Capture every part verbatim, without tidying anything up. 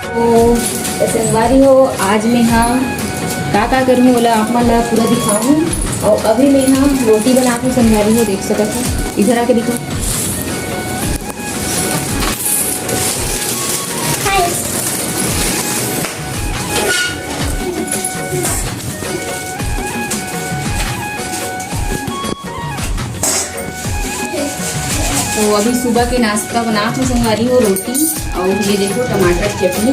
तो संगवारी हो, आज मैं हा का का करहूँ, ओला आप मन ला पूरा दिखाहूँ। और अभी मैं हा रोटी बनात हूँ संगवारी हो, देख सकत हो, इधर आके देखो। तो अभी सुबह के नाश्ता बनात हूँ संगवारी हो, रोटी और ये देखो टमाटर चटनी।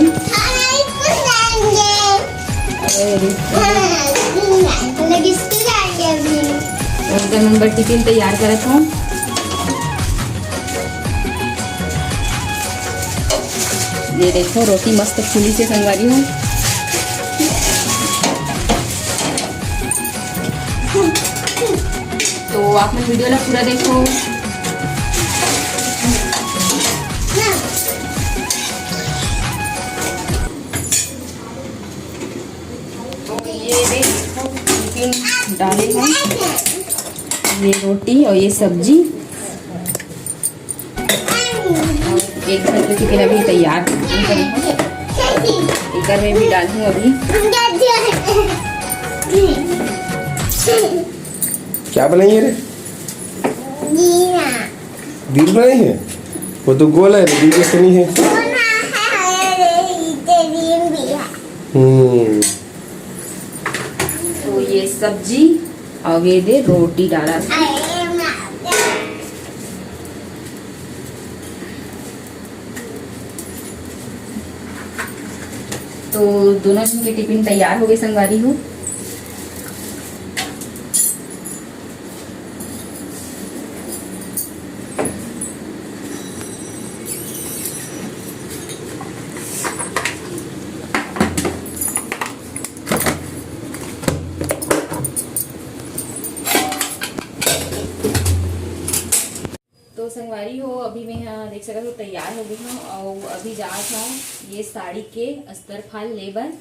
अरे, उनका नंबर टिफिन तैयार करत हूँ। ये देखो रोटी मस्त फूली से संगवारी हो। तो आप मन वीडियो ला पूरा देखो। तो ये देखो, टिफिन डाले हैं, ये रोटी और ये सब्जी। एक घर के चिकन अभी तैयार नहीं करी हूँ, एकर में भी डालूँ अभी। क्या बनाई है रे? दिल बनाई है? वो तो गोल है, दिल जैसे नहीं है। हम्म। तो ये सब्जी और ये दे रोटी डाला। तो दोनों जन के टिफिन तैयार हो गए संगवारी हो। तो संगवारी हो, अभी मैं हा देख सकत हो तैयार हो गई हूँ और अभी जात हूँ ये साड़ी के अस्तर फाल ले बर।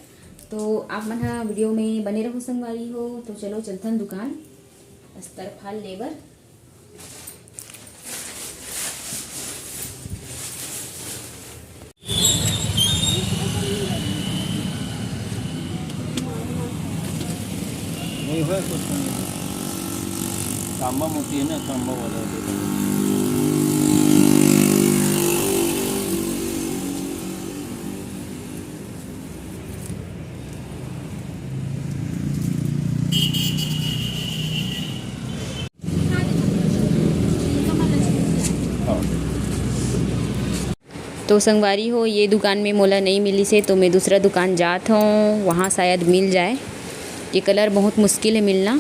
तो आप मन हा वीडियो में बने रहो संगवारी हो। तो चलो चलथन दुकान अस्तर फाल ले बर। नहीं होय कुछ नहीं। तांबा मोती है ना, तांबा वाला। तो संगवारी हो, ये दुकान में मोला नहीं मिलिस हे, तो मैं दूसरा दुकान जात हूँ, वहाँ शायद मिल जाए। ये कलर बहुत मुश्किल है मिलना।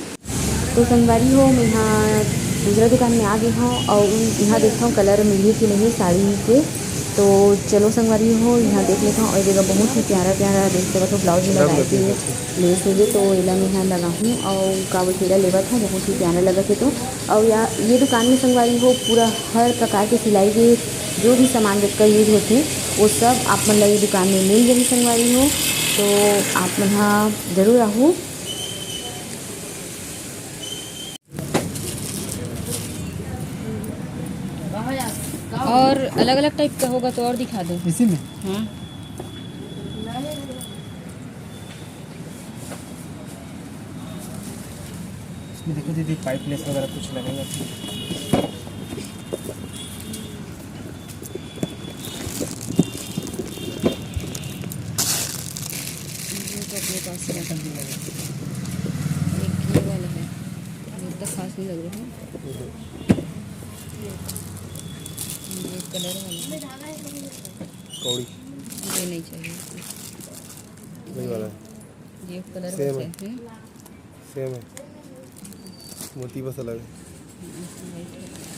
तो संगवारी हो, मैं यहाँ दूसरा दुकान में आ गई हूँ और यहाँ देखता हूँ कलर मिली कि नहीं साड़ी के। तो चलो संगवारी हो, यहाँ देख लेता हूँ। और ये जगह बहुत ही प्यारा प्यारा देख सकत हो, ब्लाउज में लगाए के लेस होगे, तो एला मैं यहाँ लगाहूँ और का बोलथे, एला लेवत हूँ, बहुत ही प्यारा लगत है। तो और या ये दुकान में संगवारी हो, पूरा हर प्रकार के सिलाई के जो भी सामान जतका यूज होथे, वो सब आप मन ला ये दुकान में मिल जाही संगवारी हो। तो आप मन हा जरूर आहू। और अलग-अलग टाइप का होगा तो और दिखा दो। इसी में? हाँ। इसमें देखो दीदी, पाइप लेस वगैरह कुछ लगेगा। ये तो अपने पास है। एक ये वाला है, ये इतना खास नहीं लग रहा है। ये कलर वाला है। कौड़ी। ये नहीं चाहिए। वही वाला है। ये कलर सेम है। सेम है, मोती बस अलग है।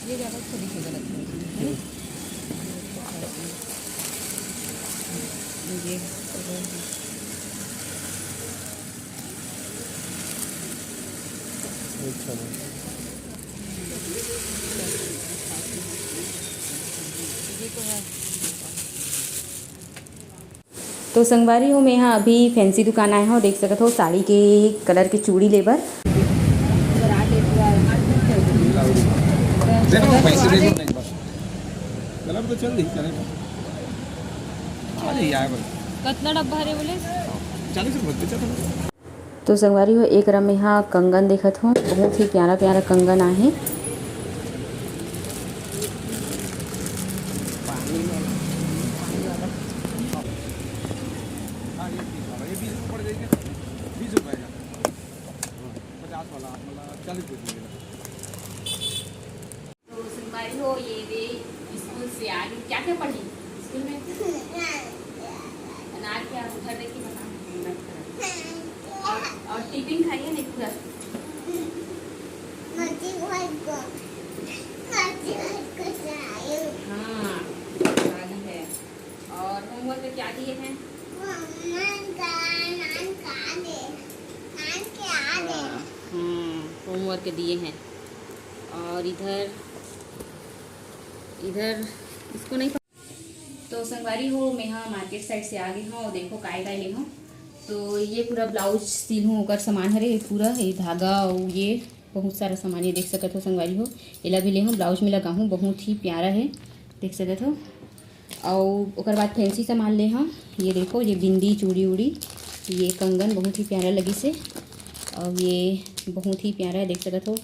ये ज़्यादा अच्छा दिखेगा लगता है इसमें, है ना? ये कलर है। अच्छा मैम। ये तो है। तो संगवारी हो, मैं हा अभी फैंसी दुकान आए हव, देख सकत हो साड़ी के कलर के चूड़ी ले बर। देखो, पैसे दे दो ना एक बार। कलर तो चल रही, चलेगा। आ जाइए, आए बस। कतना डब्बा हरे बोले? चालीस रुपये बेचा था। तो संगवारी हो, एकरा में हा कंगन देखत हो, बहुत ही प्यारा प्यारा कंगन आहे। तो संगवारी हो, ये रे स्कूल से आ गई। क्या क्या पढ़ी स्कूल में? अनार के, उधर देख के बता। और, और टिफिन खाई है नहीं पूरा? हाँ, खा ली है। और होमवर्क में क्या दिए हैं? हम्म, होमवर्क दिए हैं। और इधर, इधर इसको नहीं। तो संगवारी हो, मैं हा मार्केट साइड से आ गई हूँ और देखो काय काय ले हूँ। तो ये पूरा ब्लाउज सील हूँ, ओकर सामान हरे, ये पूरा, ये धागा और ये बहुत सारा सामान, ये देख सकत हो संगवारी हो। एला भी ले हूँ, ब्लाउज में लगा हूँ, बहुत ही प्यारा है, देख सकत हो। और ओकर बाद फैंसी सामान ले हूँ, ये देखो, ये बिंदी, चूड़ी उड़ी, ये कंगन बहुत ही प्यारा लगी से। और ये बहुत ही प्यारा है, देख सकत हो,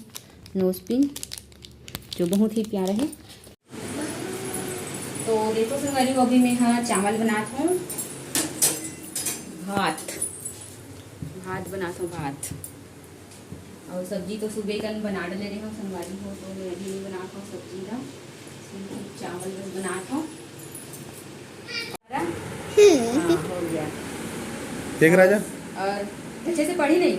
नोज पिन, जो बहुत ही प्यारा है। तो देखो संगवारी हो, अभी मैं हा चावल बनात हूँ, भात, भात बनात हूँ, भात। और सब्जी तो सुबह कन बना डले रहे हूँ संगवारी हो, तो मैं अभी नहीं बनात हूँ सब्जी ला, सिर्फ चावल बस बनात हूँ। हाँ, हो गया। देख राजा। और अच्छे से पढ़ी नहीं।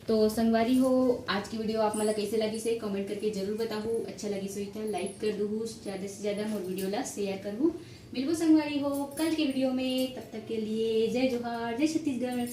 तो संगवारी हो, आज की वीडियो आप मन ला कैसे लगी से कमेंट करके जरूर बताहू। अच्छा लगी सो इतना लाइक कर दूहू, ज्यादा से ज्यादा मोर वीडियो ला शेयर करहू। मिलबो संगवारी हो कल के वीडियो में, तब तक के लिए जय जोहार, जय छत्तीसगढ़।